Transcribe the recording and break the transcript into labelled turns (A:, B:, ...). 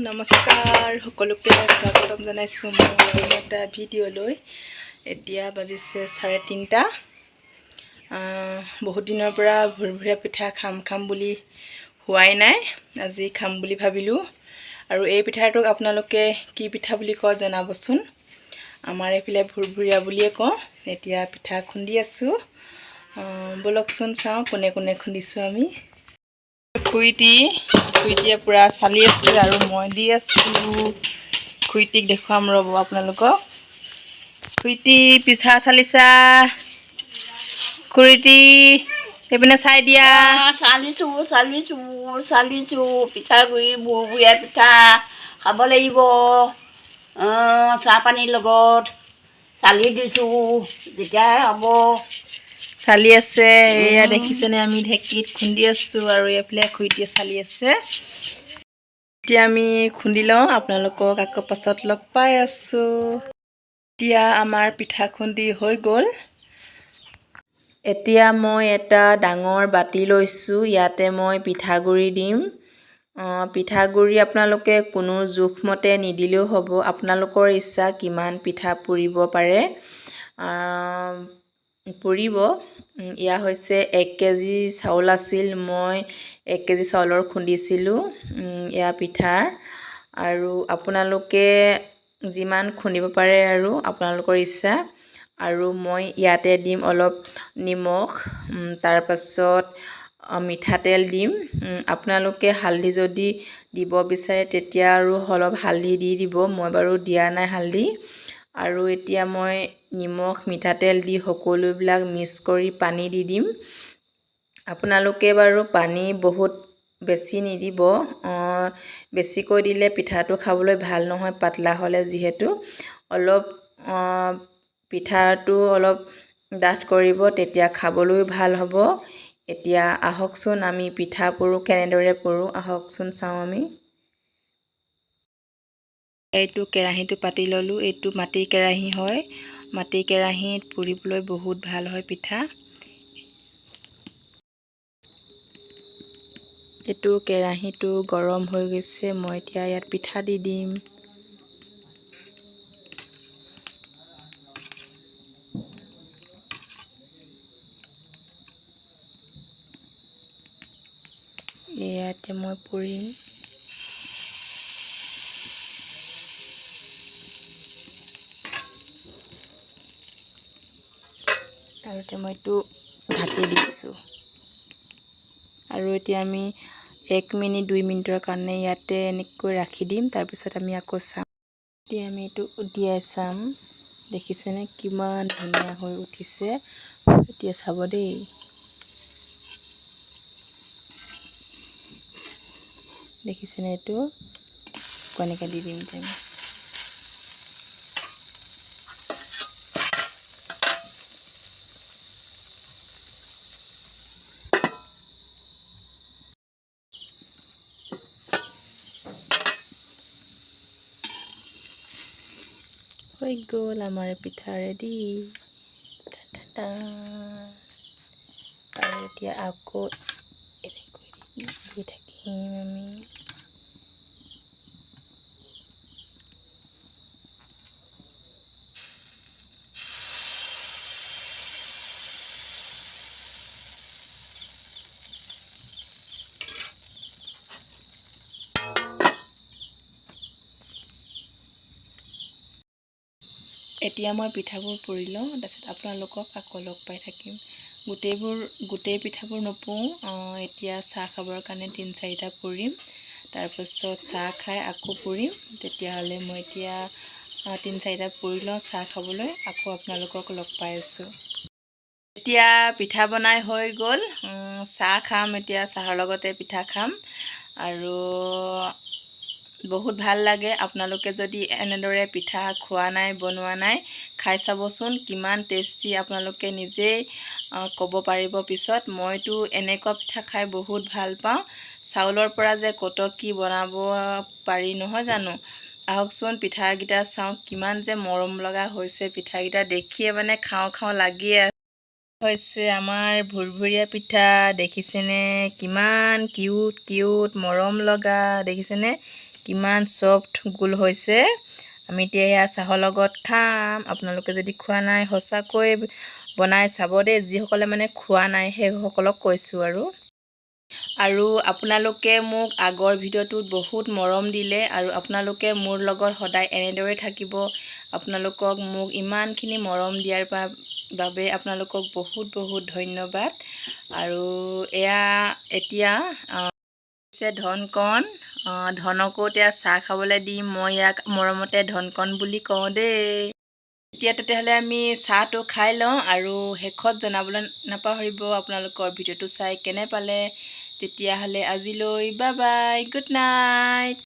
A: নমস্কাৰ, সকলোকে স্বাগতম জনাইছোঁ মোৰ অন্য এটা ভিডিঅ'লৈ। এতিয়া বাজিছে 3:30। বহুত দিনৰ পৰা ভুৰভুৰীয়া পিঠা খাম খাম বুলি হোৱাই নাই, আজি খাম বুলি ভাবিলোঁ। আৰু এই পিঠাটোক আপোনালোকে কি পিঠা বুলি কয় জনাবচোন। আমাৰ এইফালে ভুৰভুৰীয়া বুলিয়ে কওঁ। এতিয়া পিঠা খুন্দি আছোঁ। ব'লকচোন চাওঁ কোনে কোনে খুন্দিছোঁ। আমি খুৰীটি, খুৰীটিয়ে পূৰা চালি আছে আৰু মই দি আছোঁ। খুৰীটিক দেখুৱাম ৰ'ব আপোনালোকক। খুৰীটি, পিঠা চালিছা? খুৰীটি, এইপিনে চাই দিয়া।
B: চালিছোঁ, চালিছোঁ, চালিছোঁ। পিঠাগুড়ি, ভুৰভুৰীয়া পিঠা খাব লাগিব চাহ পানীৰ লগত। চালি দিছোঁ, যেতিয়াই হ'ব।
A: চালি আছে। এয়া দেখিছেনে, আমি ঢেঁকীত খুন্দি আছোঁ আৰু এইফালে খুৰীটিয়ে চালি আছে। এতিয়া আমি খুন্দি লওঁ, আপোনালোকক আকৌ পাছত লগ পাই আছোঁ। এতিয়া আমাৰ পিঠা খুন্দি হৈ গ'ল। এতিয়া মই এটা ডাঙৰ বাতি লৈছোঁ, ইয়াতে মই পিঠাগুড়ি দিম। পিঠাগুড়ি আপোনালোকে কোনো জোখমতে নিদিলেও হ'ব, আপোনালোকৰ ইচ্ছা কিমান পিঠা পুৰিব পাৰে পুৰিব। এয়া হৈছে 1 কেজি চাউল আছিল, মই 1 কেজি চাউলৰ খুন্দিছিলোঁ এয়া পিঠাৰ। আৰু আপোনালোকে যিমান খুন্দিব পাৰে আৰু আপোনালোকৰ ইচ্ছা। আৰু মই ইয়াতে দিম অলপ নিমখ, তাৰপাছত মিঠাতেল দিম। আপোনালোকে হালধি যদি দিব বিচাৰে, তেতিয়া আৰু অলপ হালধি দি দিব। মই বাৰু দিয়া নাই হালধি। আৰু এতিয়া মই নিমখ মিঠাতেল দি সকলোবিলাক মিক্স কৰি পানী দি দিম। আপোনালোকে বাৰু পানী বহুত বেছি নিদিব। বেছিকৈ দিলে পিঠাটো খাবলৈ ভাল নহয়, পাতলা হ'লে যিহেতু। অলপ পিঠাটো অলপ ডাঠ কৰিব, তেতিয়া খাবলৈও ভাল হ'ব। এতিয়া আহকচোন, আমি পিঠা পুৰোঁ, কেনেদৰে পুৰোঁ আহকচোন চাওঁ আমি। এইটো কেৰাহীটো পাতি ল'লোঁ। এইটো মাটিৰ কেৰাহী হয়। মাটিৰ কেৰাহীত পুৰিবলৈ বহুত ভাল হয় পিঠা। এইটো কেৰাহীটো গৰম হৈ গৈছে, মই এতিয়া ইয়াত পিঠা দি দিম। ইয়াতে মই পুৰিম। আৰু এতিয়া মই এইটো ঢাকি দিছোঁ। আৰু এতিয়া আমি 1 মিনিট 2 মিনিটৰ কাৰণে ইয়াতে এনেকৈ ৰাখি দিম, তাৰপিছত আমি আকৌ চাম। এতিয়া আমি এইটো উলিয়াই চাম। দেখিছেনে কিমান ধুনীয়া হৈ উঠিছে? এতিয়া চাব দেই। দেখিছেনে এইটো? এনেকৈ দি দিম এতিয়া আমি। হৈ গ'ল আমাৰ পিঠা ৰেডি। আৰু এতিয়া আকৌ এনেকৈ দি থাকিম আমি। এতিয়া মই পিঠাবোৰ পুৰি লওঁ, তাৰপিছত আপোনালোকক আকৌ লগ পাই থাকিম। গোটেই পিঠাবোৰ নুপুৰোঁ। এতিয়া চাহ খাবৰ কাৰণে তিনি চাৰিটা পুৰিম, তাৰপাছত চাহ খাই আকৌ পুৰিম। তেতিয়াহ'লে মই এতিয়া তিনি চাৰিটা পুৰি লওঁ চাহ খাবলৈ, আকৌ আপোনালোকক লগ পাই আছোঁ। এতিয়া পিঠা বনাই হৈ গ'ল। চাহ খাম এতিয়া, চাহৰ লগতে পিঠা খাম আৰু বহুত ভাল লাগে। আপোনালোকে যদি এনেদৰে পিঠা খোৱা নাই, বনোৱা নাই, খাই চাবচোন কিমান টেষ্টি, আপোনালোকে নিজেই ক'ব পাৰিব পিছত। মইতো এনেকুৱা পিঠা খাই বহুত ভাল পাওঁ। চাউলৰ পৰা যে কত কি বনাব পাৰি, নহয় জানো? আহকচোন পিঠাকেইটা চাওঁ, কিমান যে মৰম লগা হৈছে পিঠাকেইটা, দেখিয়ে মানে খাওঁ খাওঁ লাগিয়ে হৈছে। আমাৰ ভুৰভুৰীয়া পিঠা দেখিছেনে? কিমান কিউট কিউট, মৰম লগা, দেখিছেনে? কিমান চফ্ট গোল হৈছে। আমি এতিয়া এয়া চাহৰ লগত খাম। আপোনালোকে যদি খোৱা নাই, সঁচাকৈ বনাই চাব দেই। যিসকলে মানে খোৱা নাই, সেইসকলক কৈছোঁ। আৰু আপোনালোকে মোক আগৰ ভিডিঅ'টোত বহুত মৰম দিলে আৰু আপোনালোকে মোৰ লগত সদায় এনেদৰে থাকিব। আপোনালোকক মোক ইমানখিনি মৰম দিয়াৰ বাবে আপোনালোকক বহুত বহুত ধন্যবাদ। আৰু এয়া এতিয়া হৈছে ধনকণ। ধনকো এতিয়া চাহ খাবলৈ দিম। মই ইয়াক মৰমতে ধনকণ বুলি কওঁ দেই। এতিয়া তেতিয়াহ'লে আমি চাহটো খাই লওঁ আৰু শেষত জনাবলৈ নাপাহৰিব আপোনালোকৰ ভিডিঅ'টো চাই কেনে পালে। তেতিয়াহ'লে আজিলৈ বাই বাই, গুড নাইট।